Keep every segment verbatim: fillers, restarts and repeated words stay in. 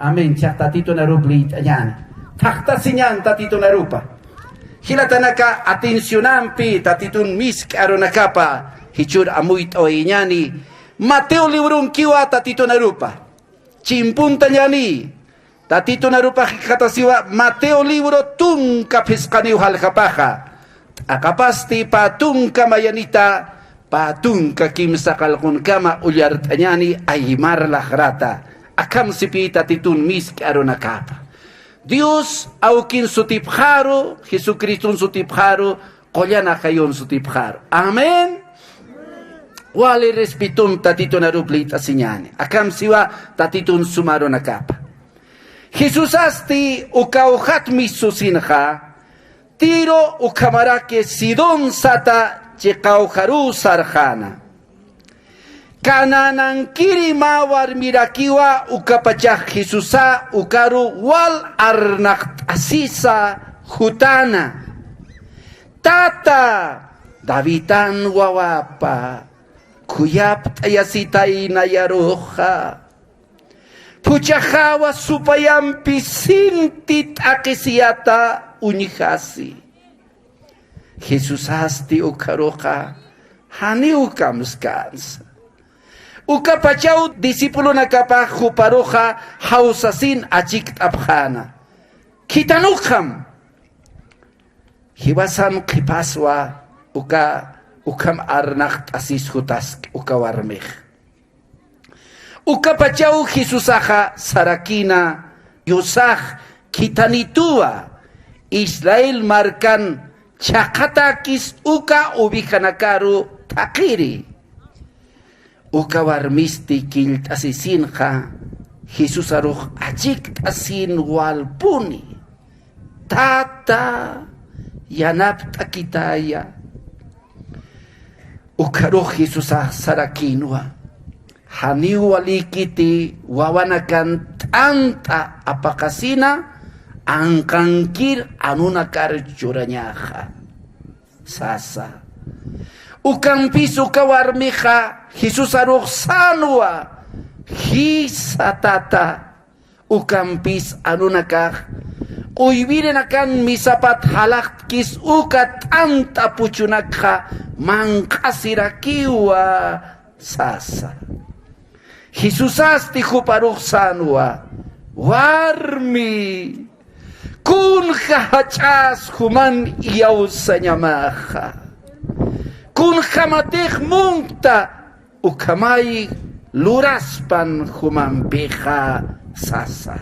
Amén. Chiqa Tatitun arup liyt'añäni. Thaqtasiñän Tatitun arupa. Jilatanaka, atencionampi Tatitun misk'i arunakapa jichhür amuyt'awayañäni. Mateo librunkiwa Tatitun arupa. Chimpuntañäni. Tatitun arupa jikxatasiwa Mateo libro tunka phisqaniw jaljapaxa. T'aqapasti pä tunka mayanita, pä tunka kimsa qallqunkama ullart'añäni aymar laqrata. Akham sipï Tatitun misk'i arunakapa. Dios awkin sutipxaru, Jesucristun sutipxaru, qullan ajayun sutipxaru. Amén. Wali respetum Tatitun arup liyt'asiñäni. Akham siwa Tatitun suma arunakapa. Jesusasti uka awjat misusinxa, Tiro ukhamaraki Sidón sata chiqa awjaruw sarxäna. Canaanankiri mä warmirakiwa ukapachax Jesusa ukaru wal arnaqt'asisa jutäna: Tata, Davidan wawapa, khuyapt'ayasitay nayaruxa. Phuchhaxawa supayampi sinti t'aqhisiyata uñjasi. Jesusasti ukharuxa janiw kamskänsa. Ukapachaw discipulonakapax juparuxa jawsasin achikt'apxäna: Khitan ukham. Jiwasan qhipaswa uka, ukham arnaqt'asis jutaski uka warmix. Ukapachaw Jesusaxa sarakïna: Diosax khithanituwa Israel markan chhaqhatäkis uka ovejanakaru thaqhiri. Uka warmisti killt'asisinxa Jesusarux achikt'asin walpuni: Tata, yanapt'akitaya. Ukharux Jesusax sarakïnwa: Janiw walïkiti wawanakan t'ant'a apaqasina, anqankir anunakar churañaxa, sasa. Ukampis uka warmixa Jesusarux sänwa: Jisa, tata. Ukampis anunakax q'uywirinakan misapat jalaqtkis uka t'ant'a puchunakxa manq'asirakiwa, sasa. Jesusasti juparux sänwa: Warmi, kunja jach'as juman iyawsañamaxa. Kunjamatix munkta ukhamay luraspan jumampixa, sasa.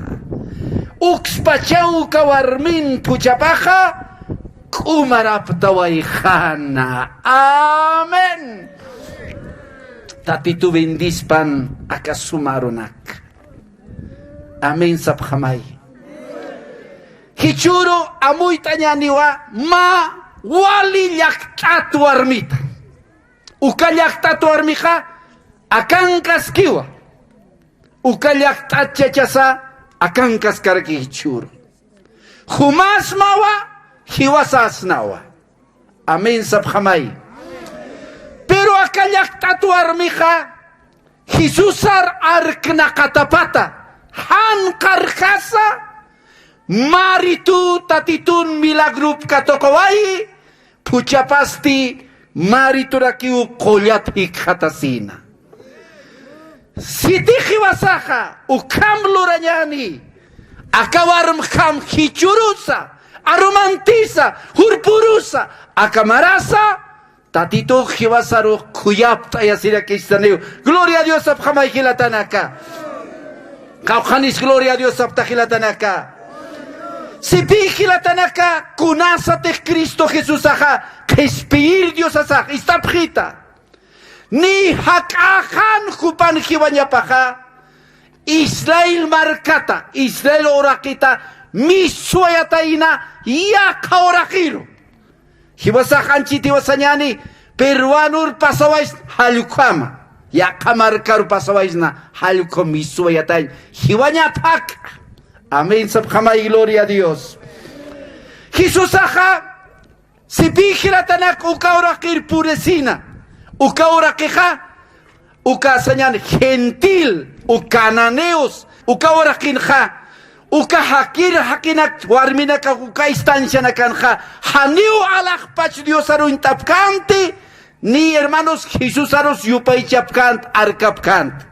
Ukspachaw uka warmin phuchhapaxa k'umaraptawayxäna. Amén. Tatitu bendispan aka suma arunak. Amén sapxamay. Jichhüru amuyt'añäniwa mä wali llakt'at warmita. Uka llakt'at warmixa akankaskiwa. Uka llakt'at chachasa akankaskaraki jichhüru. Jumasmawa, jiwasasnawa. Amén sapxamay. Pero aka llakt'at warmixa Jesusar arknaqatapata, jan qarjasa, maritu Tatitun milagrup katuqawayi, phuchhapasti mariturakiw qullat jikxatasina. Sitix jiwasaxa ukham lurañäni, aka warmjam jichhürusa, arumantisa, jurpürusa, aka marasa, Tatitux jiwasarux khuyapt'ayasirakistaniw. Gloria a Dios sapxamay jilatanaka. Qawqhanis gloria a Dios sapta jilatanaka. Sipï jilatanaka, kunasatix Cristo Jesusaxa qhispiyir Diosasax, ist'apxita. Ni jak'axan jupan jiwañapaxa, Israel markata, Israel uraqita miswayatayna yaqha uraqiru. Jiwasax anchhit jiwasañäni, peruanur pasawaysna jall ukhama, yaqha markaru pasawaysna jall ukham miswayatañ jiwañap jak'a. Amén sapxamay, gloria a Dios. Jesusaxa sipï jilatanak uka uraqir purisina, uka uraqixa, uka sañäni gentil, uka cananeos, Uka uraqinxa, uka jakir jaqinak warminakax uka instancianakanxa, janiw alaxpach Diosar uñt'apkänti, ni hermanos Jesusarus yupaychapkänti, arkapkänti.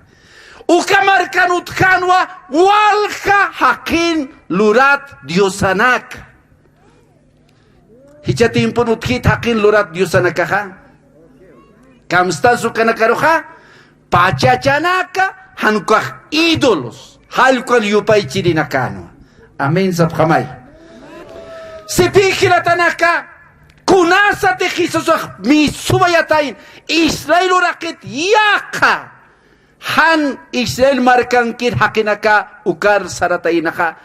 Uka markan utjänwa walja jaqin lurat diosanaka. Jichha tiempon utjit jaqin lurat diosanakaxa. Kamstas ukanakaruxa, pachachanaka, jan ukax ídolos, jall ukan yupaychirinakänwa. Amén sapxamay. Sipï jilatanaka, kunasatix Jesusax misuwayatayna, Israel uraqit yaqha. Jan Israel markankir jaqinaka ukar sarataynaxa,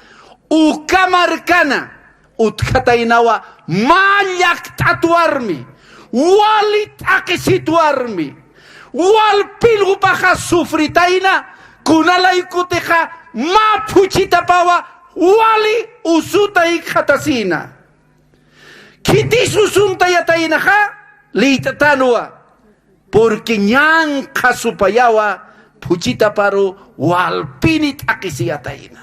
uka markana utjataynawa mä llakt'at warmi, wali t'aqhisit warmi, walpin jupaxa sufritayna, kuna laykutixa mä phuchhitapawa wali usuta ikxatasïna. Khitis usuntayataynaxa, liyt'atänwa. Porque ñanqha supayawa phuchhitaparu walpini t'aqhisiyatayna.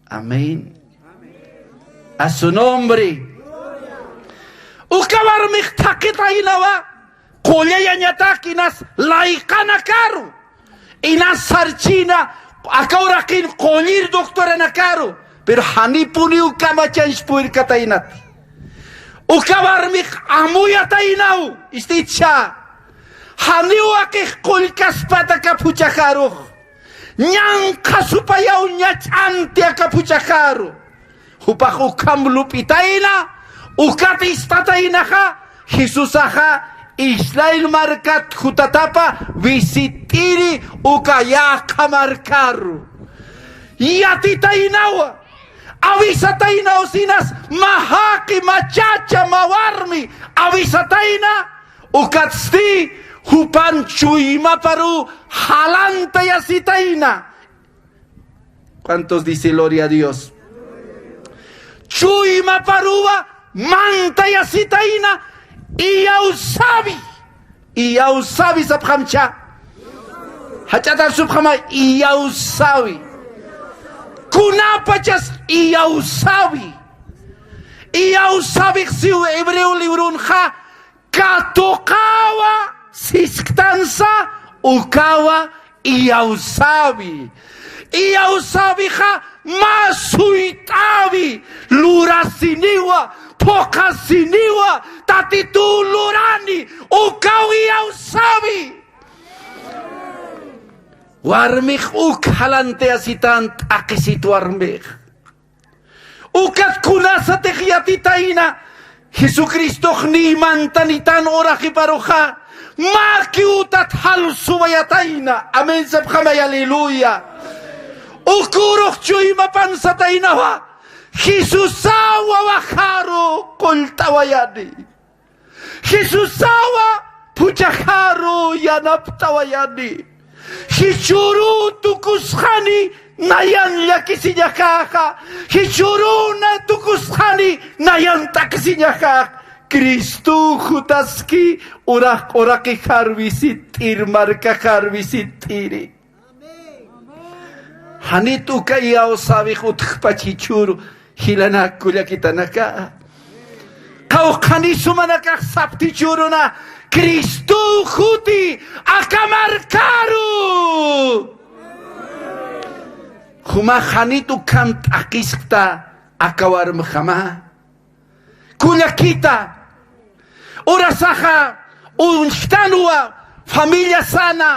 Amén. A su nombre. Uka warmix thaqhitaynawa, qullayañatak inas layqanakaru. Inas sarchïna, aka uraqin qullir doctoranakaru, pero janipuniw kamachanch purirkataynati. Uka warmix amuyataynaw, ist'icha, janiw waqix qullkaspati aka phuchhaxarux, ñanqha supayaw ñach'anti aka phuchhaxaru. Jupax ukham lup'itayna, ukat ist'ataynaxa, Jesusaxa Israel markat jutatapa visit'iri uka yaqha markaru. Yatitaynawa, awisataynaw sinas, mä jaqi, mä chacha, mä warmi, awisatayna, ukatsti jupan chuymaparu jalantayasitayna. ¿Cuántos dice gloria a Dios? Chuymaparuwa mantayasitayna, iyawsawi. Iyawsawi sapxamcha. Jach'atar supxama, iyawsawi. Kunapachas iyawsawi. Iyawsawix siw hebreo librunxa, katuqawa sisktansa, ukawa iyawsawi. Iyawsawixa mä suyt'awi, lurasiniwa, phuqhasiniwa, Tatituw lurani, ukaw iyawsawi. Warmix uk jalantayasitän t'aqhisit warmix. Ukat kunasatix yatitayna, Jesucristox niy mantanitan uraqiparuxa, mäki utat jalsuwayatayna. Amén sapxamay, aleluya. Ukürux chuymapan sataynawa, Jesusawa wawaxaru qullt'awayani. Jesusawa phuchhaxaru yanapt'awayani. Jichhüru tukusxani nayan llakisiñaxäxa, jichhüru na tukusxani nayan t'aqhisiñaxäxa, Cristow jutaski, uraq uraqixar visit'ir, markaxar visit'iri. Janit uka iyawsäwix utjpach jichhüru jilanak kullakitanaka. Qawqhani sumanakax sapxti jichhüruna, Cristow juti aka markaru. Jumax janit ukham t'aqhiskta aka warmjama. Kullakita, urasaxa uñjtanwa familiasana,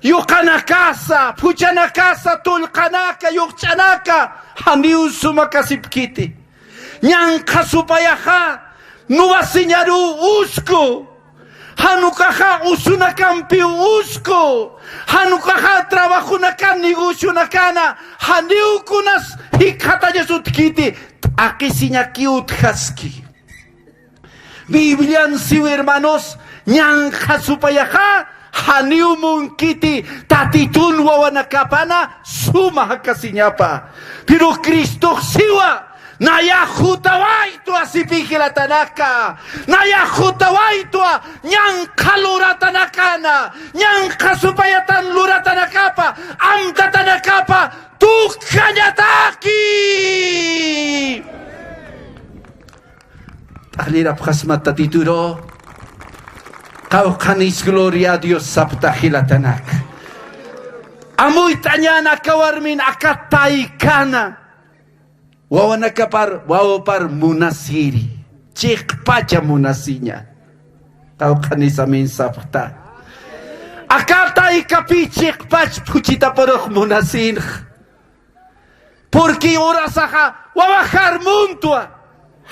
yuqanakasa, phuchhanakasa, tullqanaka, yuqch'anaka, janiw sumakasipkiti. Ñanqha supayaxa, nuwasiñaruw usku. Jan ukaxa usunakampiw usku. Jan ukaxa trabajonakan, negocionakäna, janiw kunas jikxatañas utjkiti, t'aqhisiñakiw utjaski. Biblian siw, hermanos, ñanqha supayaxa, janiw munkiti, Tatitun wawanakapana suma jakasiñapa. Pero Cristox siwa, nayax jutawaytwa sipï jilatanaka, nayax jutawaytwa ñanqha luratanakana, ñanqha supayatan luratanakapa, amtatanakapa, Lirapxasma Tatituru. Qawqhanis gloria a Dios sapxta jilatanak. Amuyt'añän aka warmin aka taykana. Wawanakapar, wawapar munasiri. Chiqpacha munasiña. Qawqhanis amén sapxta. Aka taykapï chiqpach phuchhitaparux munasinx. Porque urasaxa wawajar muntwa.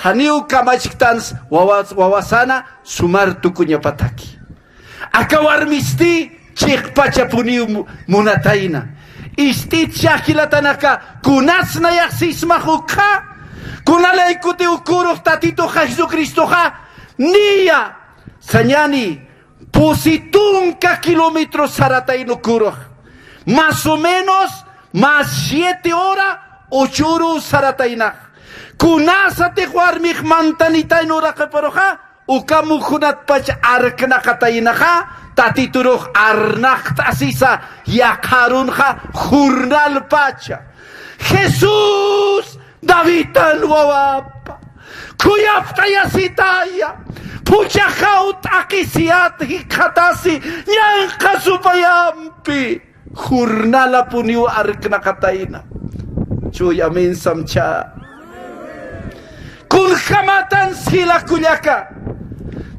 Janiw kamachktans wawa-, wawasana sumar tukuñapataki. Aka warmisti chiqpachapuniw mu-, munatayna. Ist'itcha jilatanaka, kunas nayax sismax ukxa, kunalaykutiw kurux Tatituxa Jesucristoxa, niya, sañani, pusi tunka kilómetro saratayna ukarux. Más o menos, más siete hora, ocho hora sarataynax. Kunasatix warmix mantanitayna uraqaparuxa, uka mukhunatpach arknaqataynaxa, Tatiturux arnaqt'asisa yaqha arunxa, jornalpacha. Jesús, Davidtan wawapa, khuyapt'ayasitaya, phuchhaxaw t'aqhisiyät jikxatasi ñanqha supayampi, jornalapuniw arknaqatayna. Chuy amén samcha. Kunjamatan sila kullaka,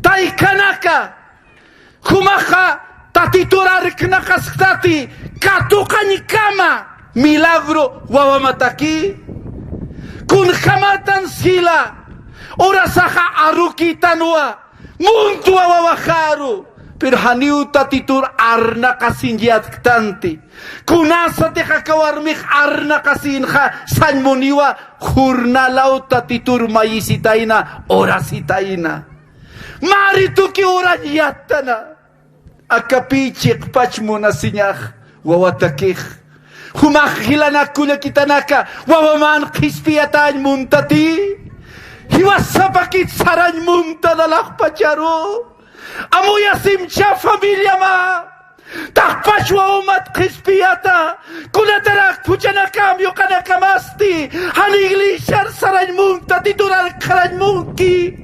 taykanaka, jumaxa Tatitur arknaqasktati katuqañkama milagro wawamataki. Kunjamatan sila, urasaxa arukïtanwa, muntwa wawajaru, pero janiw Tatitur arnaqasiñatktanti. Kunasatix aka warmix arnaqasinxa sañ muniwa, jornalaw Tatitur mayisitayna, orasitayna. Mari tuki urañattana. Akapï chiqpach munasiñax wawatakix. Jumax jilanak kullakitanaka, wawamän qhispiyatäñ muntati. Jiwasapakit sarañ muntan alaxpacharu. Amuyasimcha familiama. Taqpach wawamat qhispiyata. Kunatarak phuchhanakamp yuqanakamasti, jan iglesiar sarañ munki, Tatitur arkxarañ munki.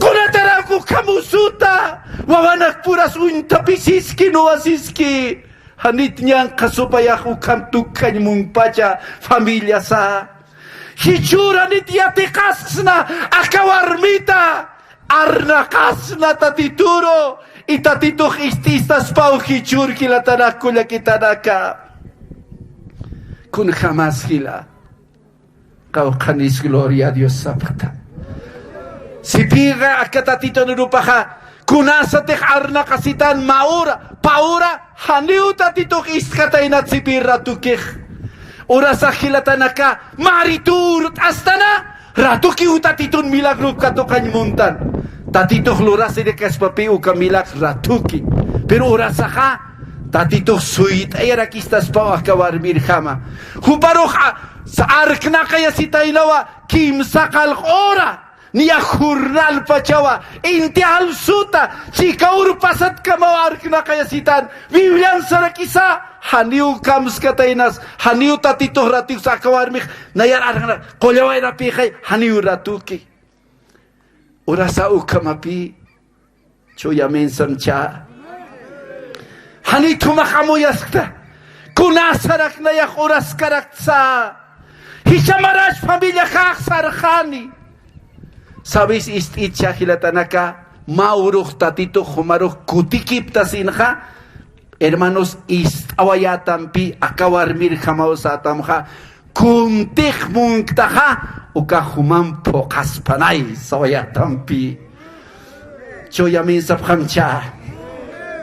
Kunatarak ukham usuta, wawanakpuras uñtapisiski, nuwasiski. Janit ñanqha supayax ukham tukjañ munkpacha familiasa. Jichhür janit yatiqasksna aka warmita. Arnaqasna Tatituru, y Tatitux ist'istaspaw jichhür jilatanaka kullakitanaka. Kunjamas jila. Qawqhanis gloria a Dios sapxta. Sipïxa aka Tatitun urupaxa, kunasatix arnaqasitan mä ura, pä ura, janiw Tatitux ist'kataynat sipï ratukix. Urasax jilatanaka, mari turt'astana, ratukiw Tatitun milagrup katuqañ muntan. Tatitux lurasirakaspapi uka milagr ratuki. Pero urasaxa, Tatitux suyt'ayarakistaspaw aka warmirjama. Juparux a-, sa-, arknaqayasitaynawa kimsa qallq ura. Niya jornalpachawa, inti alsuta, chika urpasatkamaw arknaqayasitan, Biblian sarakisa, janiw kamskataynas, janiw Tatitux ratikus aka warmix, nayar arknaq, qullawayrapi jay, janiw ratuki. Urasa ukhamapï, chuy amén samcha. Janit jumax amuyaskta. Kunasarak nayax uraskaraktsa. Jichhamarach familiaxax sarxani. Sabes, ist'itcha jilatanaka, mä urux Tatitux jumarux kutikiptasinxa, hermanos, ist'awayätampi, aka warmirjamaw sätamxa, kuntix munktaxa, uka jumamp phuqhaspanay sawayätampi. Chuy amén sapxamcha.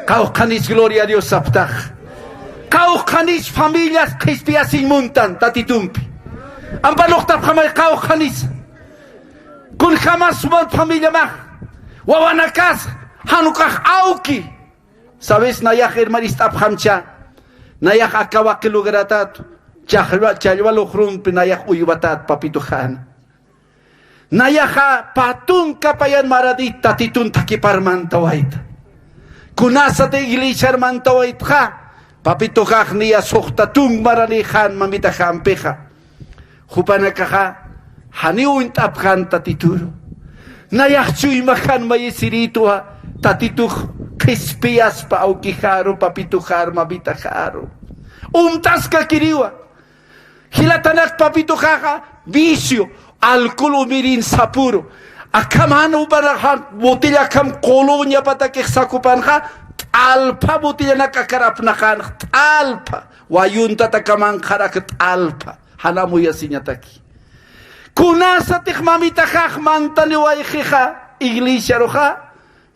Qawqhanis gloria a Dios sapxtax. Qawqhanis familias qhispiyasiñ muntan Tatitumpi. Ampa luqtapxamay qawqhanis. Kunjamas sumant familiamax. Wawanakas, jan ukax awki. Sabes, nayax hermano ist'apxamcha. Nayax aka waqi lugaratat. Challwa, challwa luqrumpi nayax uywatat, papituxan. Nayaxa pä tunka payan maranït Tatitun thakipar mantawayta. Kunasat iglesiar mantawaytxa, papituxax niya suxta tunk maranïxan mamitaxampixa. Jupanakaxa janiw uñt'apxän Tatituru. Nayax chuymajan mayisirïtwa, Tatitux qhispiyaspa awkixaru, papituxaru, mamitaxaru. Umt'askakiriwa. Jilatanak, papituxaxa vicio, alcohol umirin sapuru. Akham jan jupanaxa botella akham coloñapatakix sakupanxa, t'alpha botellanak akar apnaqanxa, t'alpha. Wayuntatakamanxarak t'alpha. Jan amuyasiñataki. Kunasatix mamitaxax mantani wayxixa, iglesiaruxa,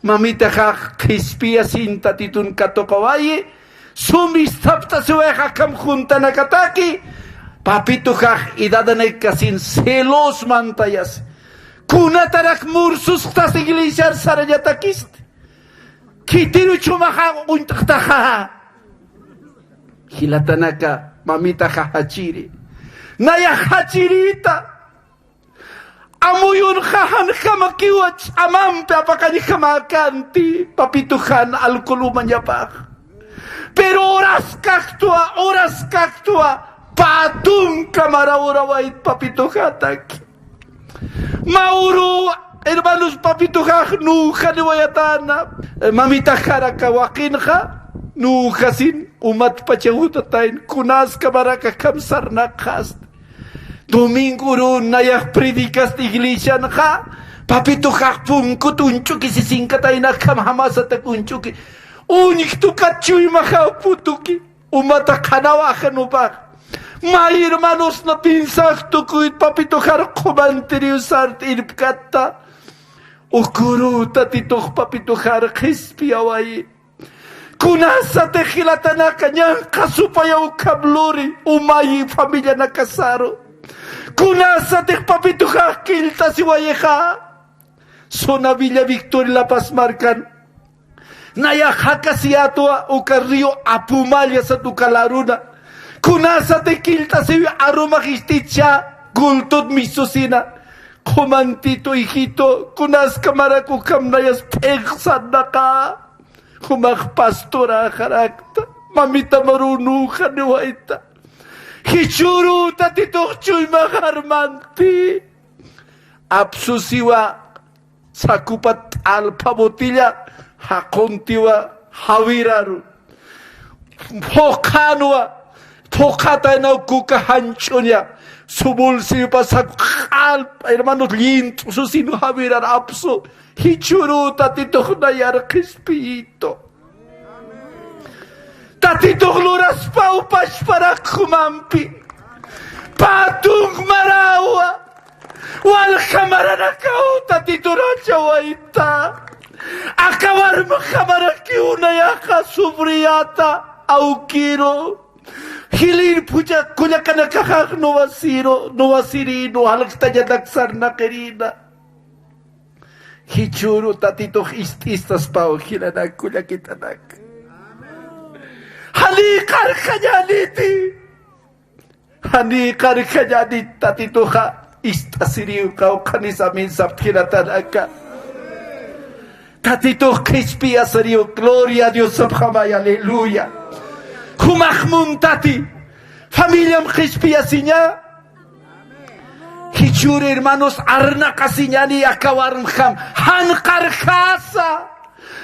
mamitaxax qhispiyasin Tatitun katuqawayi, sum isthapt'asiwayxa akham juntanakataki, papituxax edadanakasin celos mantayasi. Kunatarak mursustas iglesiar sarañatakisti. Khitiru chumaxa uñt'xtaxa. Jilatanaka, mamitaxa jachiri. Nayax jachirïta. Amuyunxa janjamakiwa ch'amampi apaqañjamäkänti, papituxan alcohol umañapax. Pero horas kaktwa, horas kaktwa, pä tunka mara urawayt papituxataki. Mä uru, hermanos, papituxax nüxaniwayatäna, mamitaxar aka waqinxa, nüxasin, umatpacha jutatayn, kunaskamarak akham sarnaqxasti. Domingo urun nayax predicasti iglesianxa, papituxax punkut uñch'uki sisinkatayna akham jamasatak uñch'uki. Uñjtukat chuymaxaw putuki. Umata qhanaw ajanupax. Mä hermanosna piensar tukuyt papituxar qhumantiriw sart irpkatta. Uküru Tatitux papituxar qhispiyawayi. Kunasatix jilatanaka ñanqha supayaw ukham luri, umayi familianakasaru. Kunasatix papituxax killt'asiwayixa. Zona Villa Victoria La Paz markan. Nayax jakasiyätwa uka río Apumalla sat uka laruna. Kunasatix killt'asiwi arumax ist'ichä, cultut misusina. Qhumantitu, hijito, kunaskamarak ukham nayas p'inqsarnaqä. Jumax pastoräxarakta. Mamita maru nüxaniwayta. Jichhüru Tatitux chuymax armanti. Apsusiwa sakupa t'alpha botella, jaquntiwa jawiraru. Phuqhanwa, phuqhataynaw kuka janch'uña, su bolsillopa saku q'alpa, hermanos, llint'u susin jawirar apsu, jichhüru Tatitux nayar qhispiyitu. Tatitux luraspaw pachparak jumampi. Pä tunk marawa. Walja maranakaw Tatitur jachawayta. Aka warmxamarakiw nayaxa sufriyäta awkiru. Jilïr phuchha kullakanakaxax nuwasiru, nuwasirïnu, jalktañatak sarnaqirïna. Jichhüru Tatitux ist'istaspaw jilanak kullakitanaka. Janiw qarxañäniti. Janiw qarxañäniti, Tatituxa ist'asiriw, qawqhanis amén sapxi jilatanaka. Tatitux qhispiyasiriw, gloria a Dios sapxamay, aleluya. Jumax muntati, familiam qhispiyasiña. Jichhüru hermanos, arnaqasiñäni aka warmjam, jan qarxasa.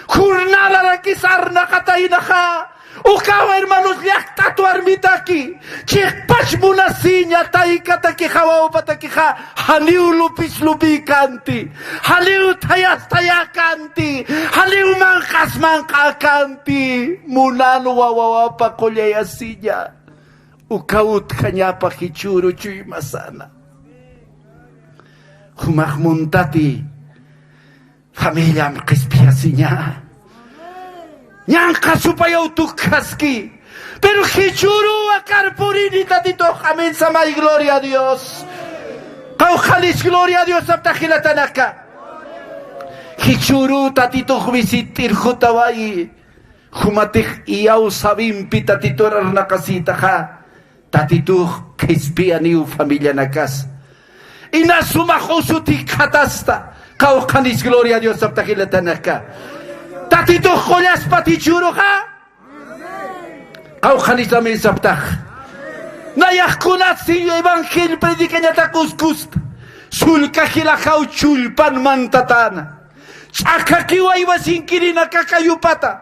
Jornalarakis arnaqataynaxa. Ukaw hermanos, llakt'at warmitaki. Chiqpach munasiña taykatakixa, wawpatakixa. Janiw lupis lupïkänti. Janiw thayas thayäkänti. Janiw manq'as manq'äkänti. Munanwa wawapa qullayasiña. Uka utjañapa jichhüru chuymasana. Jumax muntati familiam qhispiyasiña. Ñanqha supayaw tukjaski. Pero jichhüruw akar purini Tatitux. Amén samay, gloria a Dios. Qawqhanis gloria a Dios sapxta jilatanaka. Jichhüru Tatitux visit'ir jutawayi. Jumatix iyaw sawimpi Tatitur arnaqasïtaxa, Tatitux qhispiyaniw familianakas. Inas sumax usutik khatasta, qawqhanis gloria a Dios sapxta jilatanaka. Tatitux qullaspat jichhüruxa, qawqhanis amén sapxtax. Nayax kunatsi evangelio predicañatak uskusta. Sullka jilaxaw chullpan mantatäna. Ch'akhakiw aywasinkirïnaka kayupata.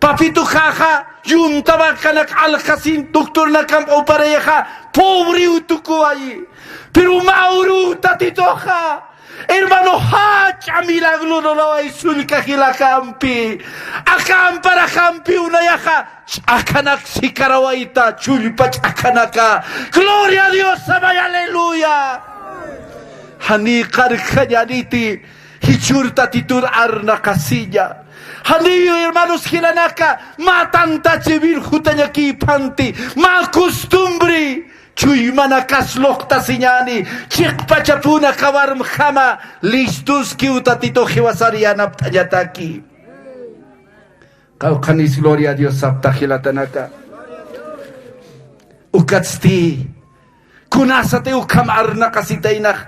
Papituxaxa yuntamankanak alxasin doctornakamp uparayaxa pobriw tukuwayi. Pero mä uruw Tatituxa, hermano, jach'a milagro luraway sullka jilakampi. Aka amparaxampiw nayaxa ch'akhanak sikarawayta, chullpa ch'akhanaka. Gloria a Dios, amay, aleluya. Janiy qarjxañäniti, jichhür Tatitur arnaqasiña. Janiy, hermanos jilanaka, mä tanta civil jutañakïphanti, mä costumbre, chuymanakas luqtasiñäni, chiqpachapuna aka warmjama listuskiw Tatitux jiwasar yanapt'añataki. Qawqhanis, gloria a Dios sapxta jilatanaka. Ukatsti, kunasati ukham arnaqasitaynax,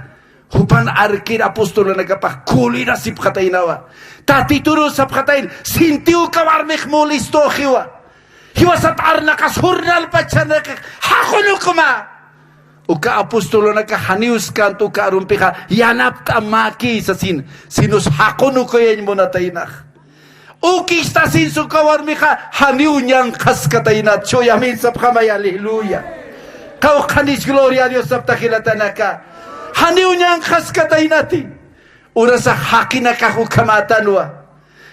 jupan arkir apostolunakapax kulirasipxataynawa. Tatituru sapxatayna, sintiw uka warmix molestüxiwa. Jiwasat arnaqas jornalpachanakax jaqunukma. Uka apostolunaka janiw skänt uka arumpixa yanapt'amäki sasin, sinus jaqunukuyañ munataynax. Uk ist'asinsa uka warmixa janiw ñanqhaskataynat, chuya amén sapxamay, aleluya. Qawqhanis, gloria a Dios sapxta jilatanaka. Janiw ñanqhaskataynati. Urasax jaqinakax ukhamätanwa.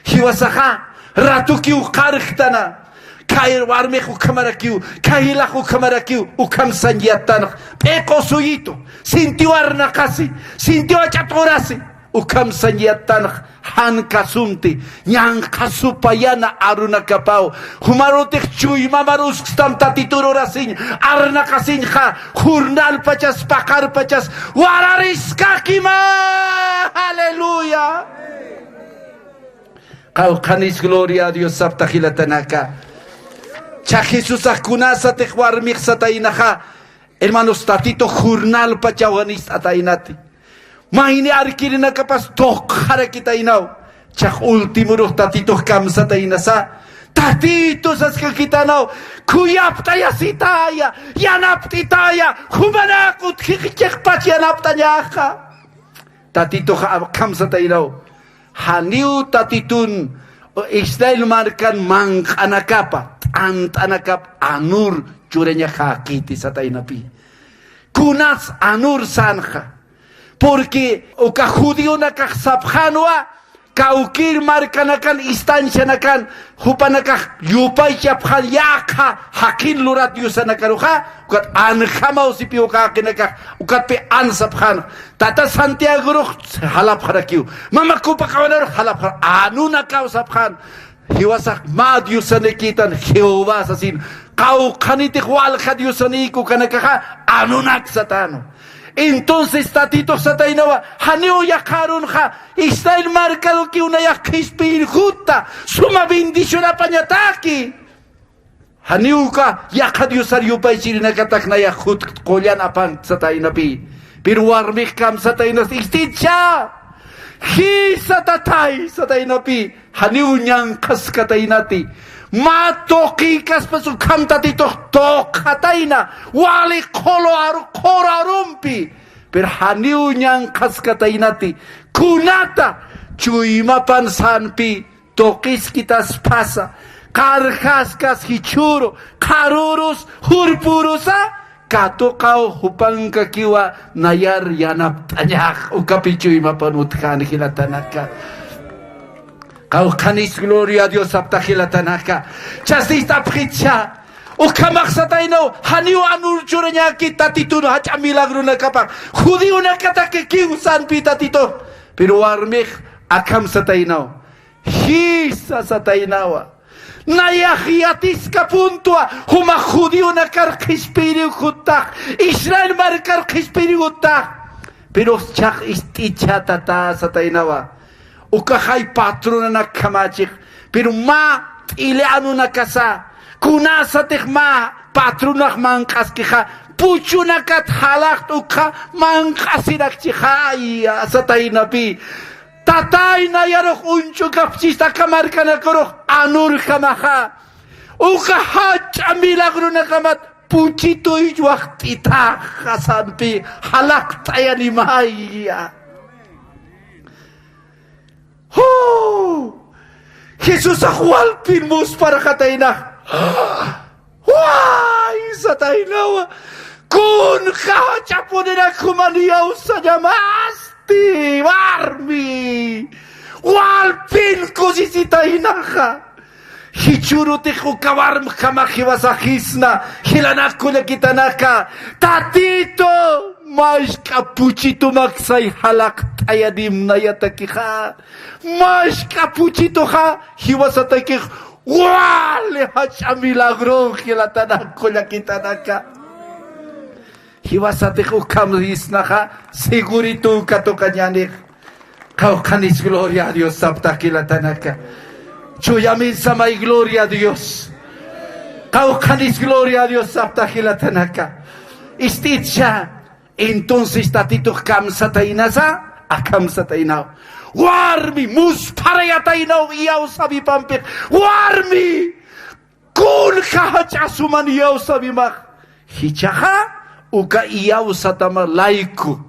Jiwasaxa ratukiw qarjtana. Kay warmix ukhamarakiw, kay jilax ukhamarakiw, ukham sañ yattanx. P'iqu suyitu, sintiw arnaqasi, sintiw ach'at urasi, ukham sañ yattanx. Jan kasunti, ñanqhasupayana arunakapaw. Jumarutix chuymamar uskstam Tatitur urasiñ, arnaqasiñxa, jornalpachas, paqarpachas, warariskakima. Aleluya. Qawqhanis, gloria a Dios sapxta jilatanaka. Cha Jesusax kunasatix warmix sataynaxa, hermanos, Tatitux jornalpachaw jan ist'ataynati. Mayni arkirinakapas tuqxarakitaynaw. Chax ultimorux Tatitux kamsataynasa, Tatitu saskakitanaw, khuyapt'ayasitaya, yanapt'itaya, jumanak utjix chiqpach yanapt'añaxa. Tatitux kamsataynaw. Janiw Tatitun Israel markan manq'anakapa, t'ant'anakap anur churañaxäkiti sataynapi. Kunas anur sänxa. Porque uka judionakax sapxänwa, kawkïr markanakan, estancianakan, jupanakax yupaychapxän yaqha jaqin lurat diosanakaruxa, ukat anjamaw sipi uka jaqinakax, ukatpi an sapxän. Tata Santiagorux jalapxarakiw. Mama Copacabanaru jalapxar, anunakaw sapxän. Jiwasax mä diosanikïtan Jehová sasin, qawqhanitix walja diosanïk ukanakaxa anunak satänu. Entonces Tatitux sataynawa, janiw yaqha arunxa, Israel markarukiw nayax qhispiyir jutta, suma bendicionapañataki. Janiw uka yaqha diosar yupaychirinakatak nayax jut qullan apankt sataynapi. Pero warmix kamsataynas, ist'icha. Jisa tatay sataynapi. Janiw ñanqhaskataynati. Mä tuqïkaspas ukham Tatitux tuqxatayna. Wali qhulu aru, qhuru arumpi. Pero janiw ñanqhaskataynati. Kunata chuymapan sänpi. Tuqiskitaspasa, qarjaskas jichhüru, qharürus, jurpürusa, katuqaw jupankakiwa nayar yanapt'añax, ukapi chuymapan utjän jilatanaka. Qawqhanis, gloria a Dios sapxta jilatanaka. Chasnist'apxicha, ukhamax sataynaw, janiw anur churañäki Tatitun jach'a milagronakapax, judionakatakikiw sänpi Tatitux. Pero warmix akham sataynaw. Jisa sataynawa. Nayax yatiskapuntwa, jumax judionakar qhispiyiriw juttax, Israel markar qhispiyiriw juttax. Pero chax ist'icha tata sataynawa. Ukaxay patronanak khamächix. Pero mä t'ili anunakasa, kunasatix mä patronax manq'askixa, puchunakat jalaxt ukxa manq'asirakchixaya sataynapi. Tatay nayarux uñch'ukapchista aka markanakarux anurjamaxa. Uka jach'a milagronakamat puchituy waxt'itaxa sampi jalakt'ayanimaya. ¡Ju! Jesusax walpin muspharxataynax. ¡Way! Sataynawa. Kunxa jach'apuninak juman iyawsañamasti warmi. Walpin kusisitaynaxa. Jichhürutix uka warmjamax jiwasaxisna, jilanak kullakitanaka, Tatitu, mask'a puchitumaksay jalaqt'ayanimnayatakixa, mask'a puchituxa jiwasatakix wali jach'a milagron, jilatanak kullakitanaka. Jiwasatix ukham sisnaxa, segurito katuqañänix. Qawqhanis gloria a Dios saptax jilatanaka. Chuyamisamay gloria a Dios. Qawqhanis gloria a Dios saptax jilatanaka. Ist'itcha, entonces Tatitux kamsataynasa, akamsataynaw. Warmi, muspharayataynaw iyawsawipampix. Warmi, kunxa jach'a suman iyawsawimax. Jichhaxa uka iyawsatama layku.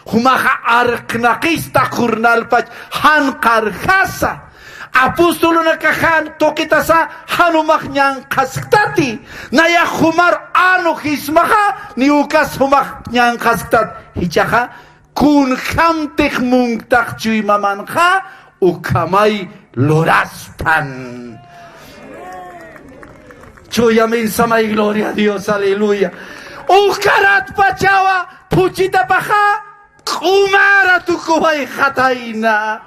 Jumaxa arknaqista jornalpach jan qarjasa. Apostolunakaxa tuqitasa jan jumax ñanqhasktati. Nayax jumar anu jismaxa, ni ukas jumax ñanqhasktat. Jichhaxa kunjamtix munktax chuy mamanxa, ukhamay luraspan. Chuyamisamay gloria a Dios, aleluya. Ukaratpachawa phuchitapaxa q'umara tukuwayxatayna.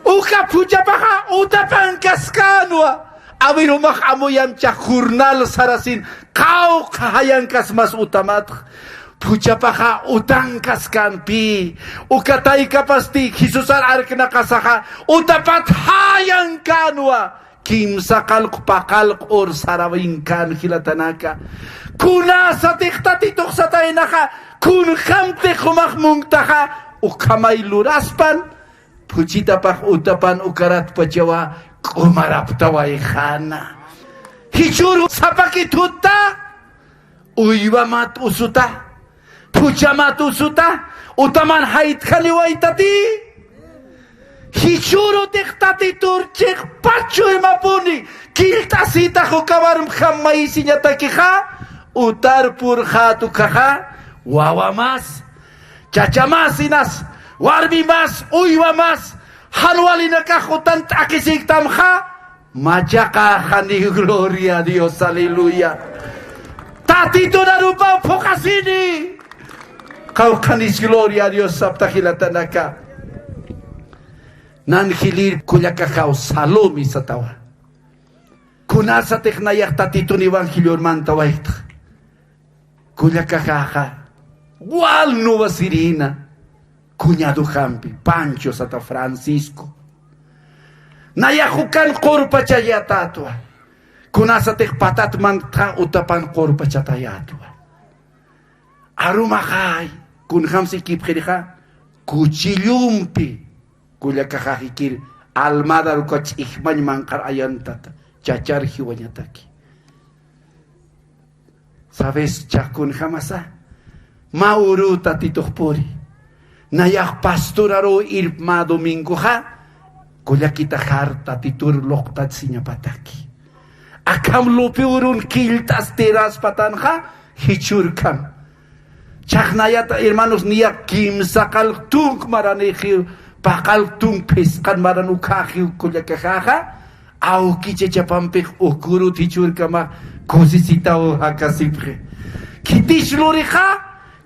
Uka phuchapaxa utapankaskänwa. A ver, jumax amuyamcha jornal sarasin, qawqha jayankasmas utamatx. Phuchapaxa utankaskampi, uka taykapasti Jesusar arknaqasaxa utapat jayankänwa, kimsa qallqu paqallqu ur sarawinkan jilatanaka. Kunasatix Tatitux sataynaxa, kunjamtix jumax munktaxa, ukhamay luraspan, phuchitapax utapan ukaratpachawa q'umaraptawayxäna. Jichhüru sapakithuta, uywamat usuta, phuchamat usuta, utaman jaytjaniwaytati. Jichhürutix Tatitur chiqpach chuymapuni, killt'asitax uka warmjam mayisiñatakixa, utar purxät ukaxa, wawamas, chachamasinas, warmimas, uywamas, jan walinakax utan t'aqhisiyktamxa, machaqaxani, gloria a Dios, aleluya. Tatitun arupaw phuqasini. Qawqhanis gloria a Dios sapta jilatanaka. Nan jilïr kullakaxaw Salomé satawa. Kunasatix nayax Tatitun evangelior mantawaytxa. Kullakaxaxa, wal nuwasirïna, cuñadojampi, Pancho sata Francisco. Nayax ukan qurpachayatätwa. Kunasatix patat manktxa utapan qurpachatayätwa. Arumaxay, kunjams ikipxirixa, cuchillumpi, kullakaxax ikir, almadar uka ch'ijmañ manqhar ayantata, chachar jiwañataki. ¿Sabes? Chaq kunjamasa, mä uruw Tatitux puri. Nayax pastor aruw irp mä domingoxa, kullakitaxar Tatitur luqtasiñapataki. Akham lupi urun killt'astiraspatanxa, jichhürkam. Chhaxnayata, hermanos, niya kimsa qallq tunk maranixi, paqallq tunk phisqan maran ukhaxiw kullakaxaxa, awki chachapampix ukurut jichhürkamax kusisitaw jakasipxi. Khitich lurixa,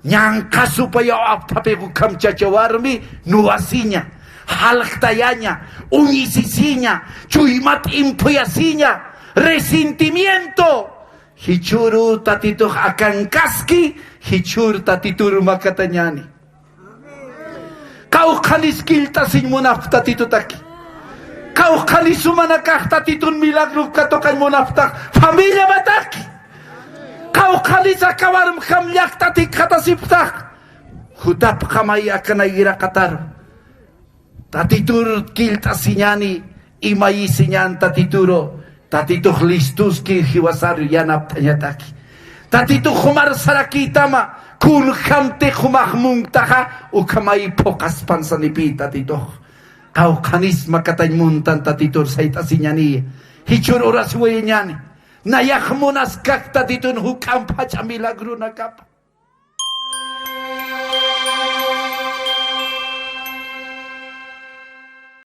ñanqha supayaw apthapix ukham chacha warmi nuwasiña, jalktayaña, uñisisiña, chuymat imphuyasiña, resentimiento. Jichhüru Tatitux akankaski, jichhür Tatitur makatañäni. Qawqhanis killt'asiñ munapxta Tatitutaki. Qawqhanis jumanakax Tatitun milagro katuqañ munapxtax familiamataki. Qawqhanis aka warmjam llakt'at jikxatasipxtax. Jutapxamay akanay iraqataru. Tatitur killt'asiñäni, imayisiñän Tatituru, Tatitux listuski jiwasar yanapt'añataki. Tatitux jumar sarakïtama, kunjamtix jumax munktaxa, ukhamay phuqhaspan sanipï Tatitux. Qawqhanis makatañ muntan Tatitur sayt'asiñaniya. Jichhür urasiwayañäni. Nayax munaskak Tatitun juk'amp jach'a milagrunakapa.